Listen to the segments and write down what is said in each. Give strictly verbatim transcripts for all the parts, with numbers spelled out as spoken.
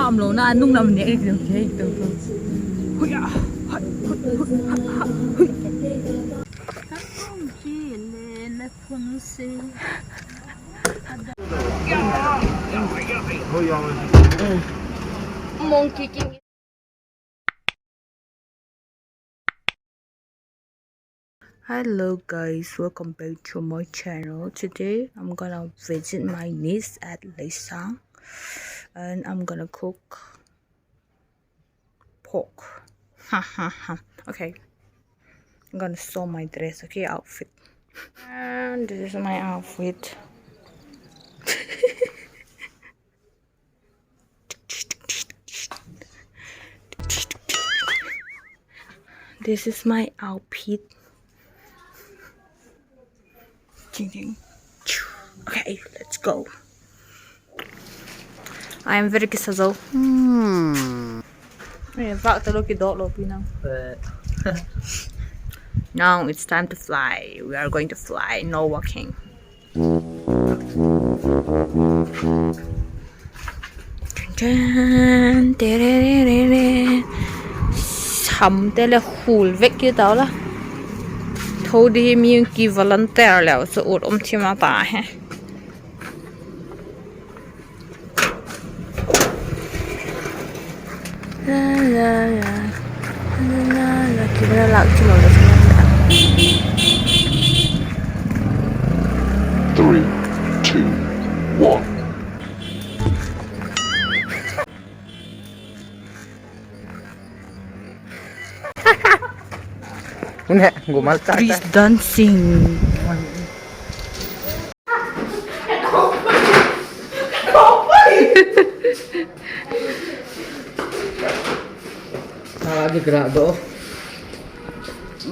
Amlo na nung lam ne ei lo ke to to. Hui a. Hui, hui, hui, ha, ha, hui. Ka kong ki le na phun se. Monkey King. Hello guys, welcome back to my channel. Today I'm gonna visit my niece at Leisang and I'm gonna cook pork. Ha ha ha. Okay. I'm gonna show my dress, okay, outfit. And this is my outfit. This is my outfit. Okay, let's go. I am very kisazou. Hmm. Eh, vak ta lo ki dok lo pi nang. Eh. Now it's time to fly. We are going to fly, no walking. Chun chun, tererere. Sam te le khul vek ki tau la. Tho di mi ki volunteer leu chu ut um thim a ta he. La, la, la. La, la, la. Camera lak chu lo le chu. Three, two, one. Hun he, gumal ta. Chris dancing. Ah, di kra do.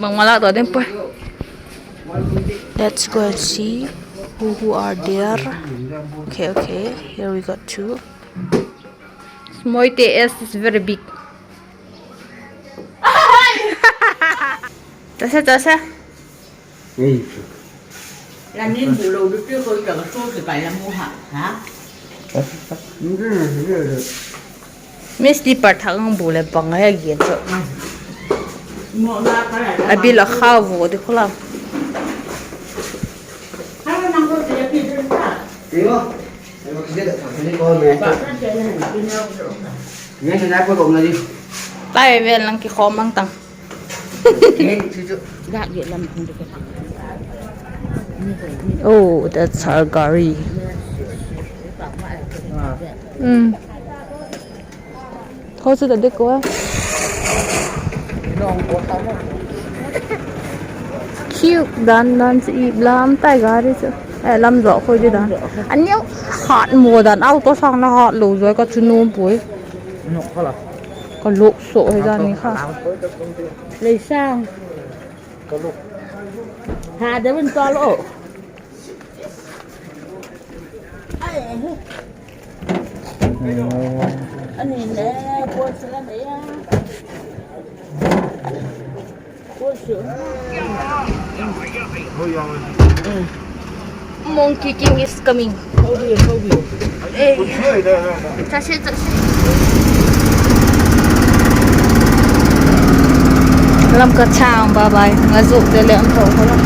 Bangma lak do ding poi. Let's go and see who, who are there. Okay, okay. Here we got two. Moite S is very big. Tase, tase. Ei. La nin bu lo du ti ko ka so ti kai la mu ha, ha? Mi slipper thak ang bu le bang he gen chu. A bil a kha vo di khula. Tai vel lang kikhawm mang tang. Oh, that's our gari. Mm. Tho chu ta dek ua. Khiuk dan dan chu i lam tai gari chu. Eh, lam zo khoi di dan. An neu hat mo dan auto sang na hat lo zo ka chu nuam pui. Ka luk so he dan ni kha. Leisang. Ha, de win to lo. Ani le, ko sila de ya. Ko su. Monkey King is coming. Lam ka chang, bye bye. Nga zuk te le an tho kho la.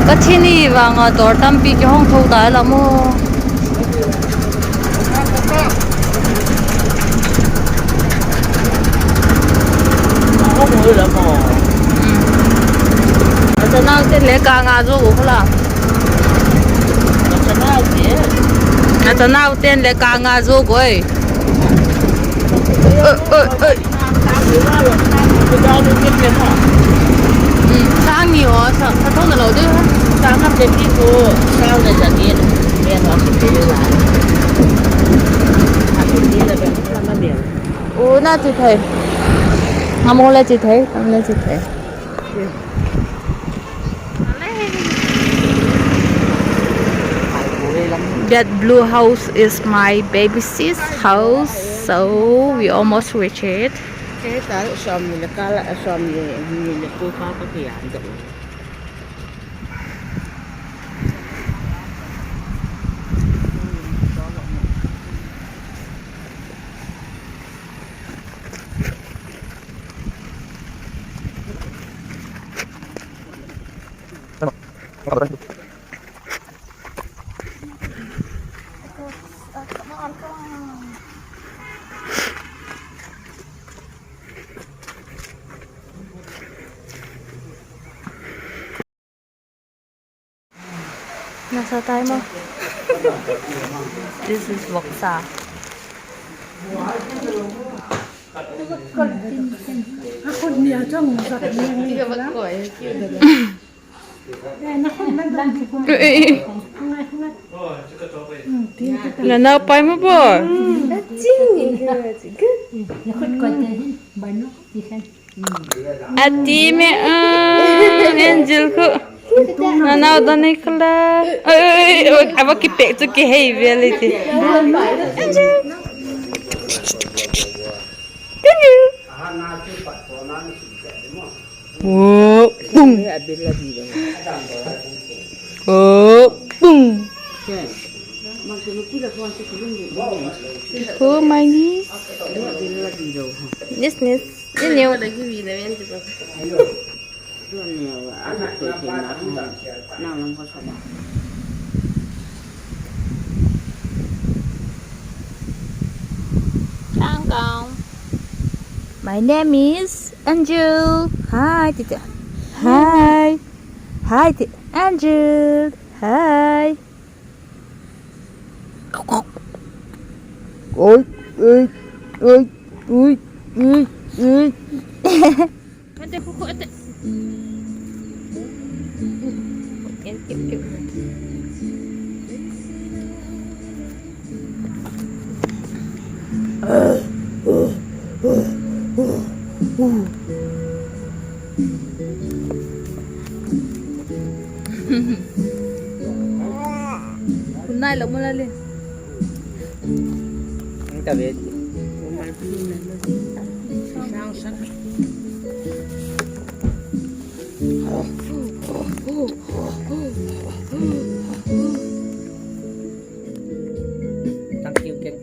Ka thini vang a dawr tampi ki hong tho ta la maw. A chanauten le ka nga zo go kho la. A chanauten le ka nga zo go e. Sang ni aw, sa, sa tho na lo de. Sang ngam de pi ko, sang le za ni, me ma si pe la. A pe ni la be, la ma me. U na chi thei. Ngam le chi thei, ngam le chi thei. That blue house is my baby sis house, so we almost reach it. Ke ta som ni le ka la som ni ni le ko ka ka ke ya do. Nasa tai maw? This is voksa. Nana pai maw bo? A ti me, ah, Angel khu. Nanau don ei kala. Oi, oi, oi, a va kipek chu kihei vel ei ti. Angel. Angel. Wo, pung. Wo, pung. Khu mai ni. Nis, nis. Ni neu. Kang kang. My name is Angel. Hi, ti ti. Hi. Hi, ti. Angel. Hi. Oi, oi, oi, oi, oi, oi. Ate, khu, khu, ate. Nai lo mo la le. Ang ka ve. Thank you, Ken.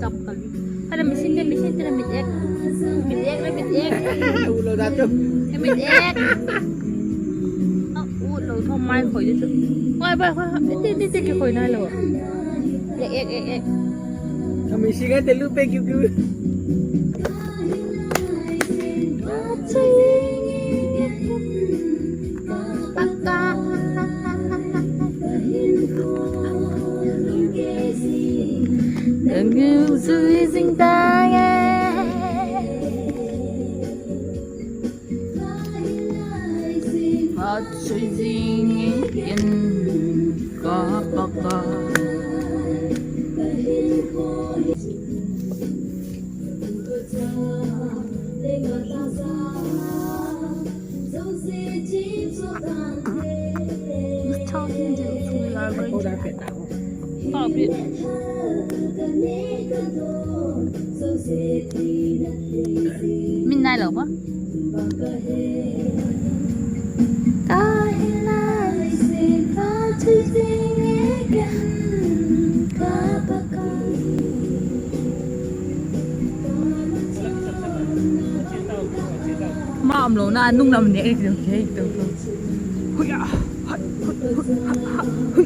Tam kali. Ka la machine te, machine te la mit ek. Mit ek la mit ek. U lo da tu. Ka mit ek. A u lo tho mai khoi tu. Khoi, khoi, khoi. Ti, ti, ti, ki khoi nai lo. Ek, ek, ek, ek. Ka machine te lu pe kiu kiu. He's talking to us. We are going to stop it. Min nai lo ba. Ma um lo na, nung lam ne, ei, ei, ei, ei. Hui a, hai, hui, hui, ha, ha, hui.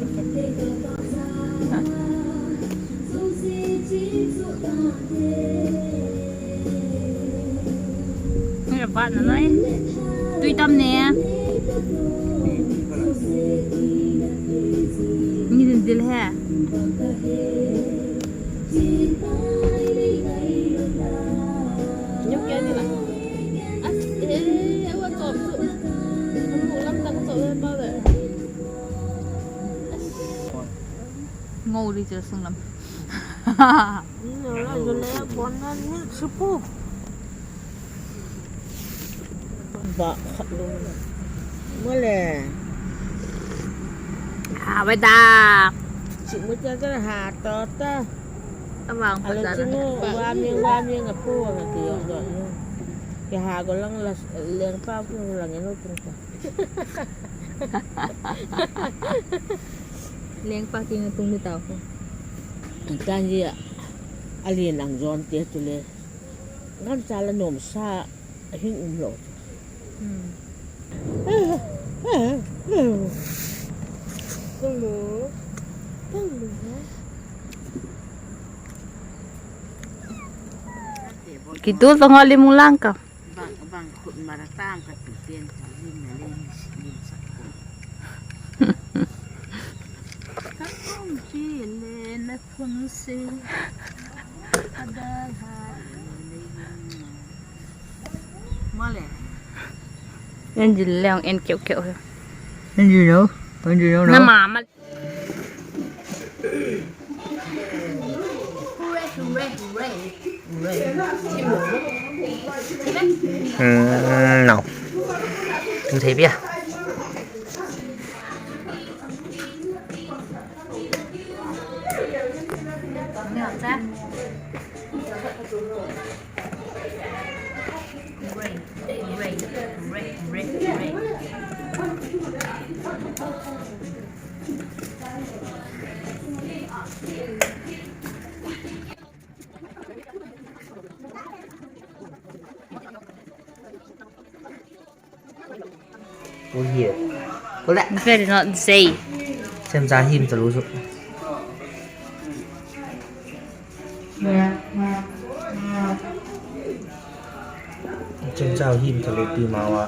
Hui a, bat na nai. Tui tam ne. Ni din dil he. Ngo ri chu sung lam. Ba khat lo. Mole. Ha, weda. Chimu cha cha ha to ta. Awang pa cha la. Wa mi, wa mi nga pu nga ti yo do. Ke ha go lang la leng pa ku lang eno tung ta. Leng pa ki nga tung ni ta ko. Tan ji a. A li nang zon te tu le. Ngam cha la nom sa. Hing um lo. Kitu tang a lim lang ka. Bang, bang khut mara tam ka ti pen ka lim na lim, lim sak ko. Ka kong pi le na phun se. Ka dal ha le le. Angel le ang en keu keu he. Angel lo, Angel lo. Na mama. Hmm, no. Tung thei pia. Ui, ui le. Very not zai. Sem cha him ta lo su. Sem cha him ta lo ti ma wa.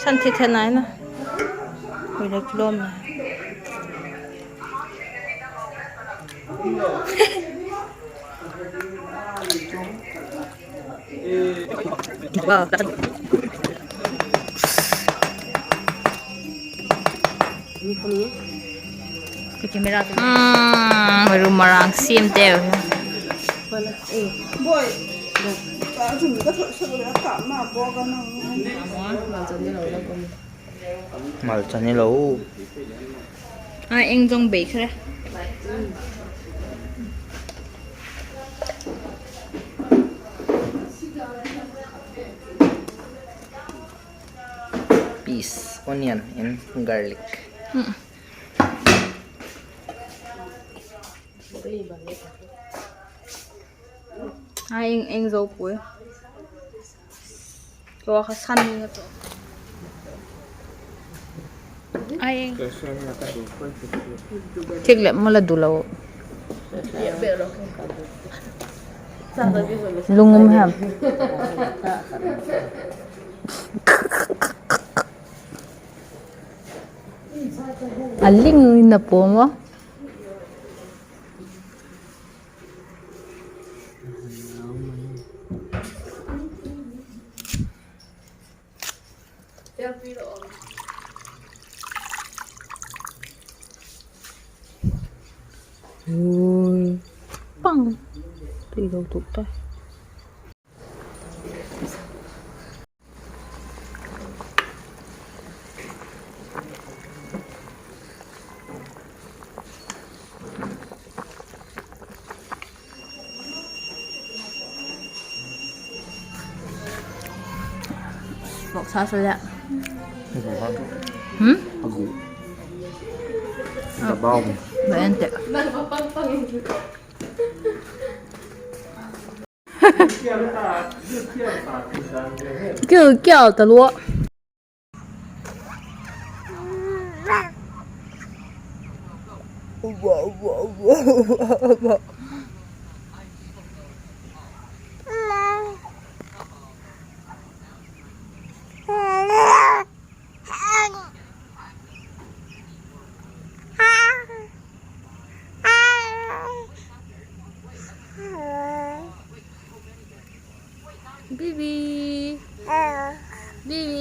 San thi the nai na. Ui le kilom na. Hmm, maru marang siam teu. Malcha ni lo. A eng zong bei kha le. Peas, onion and garlic. Hmm. A eng, eng zo pui. Tua kha san ni nga to. Ai. Thik le mala du lo. Lungum ham. A ling in a pom a. Ui, pang. Tui lo tuk ta. Bawk sa sa le. Hmm? Agu. Ba bao. Ba en te. Kiu kiau ta lua. Bibi. Bibi.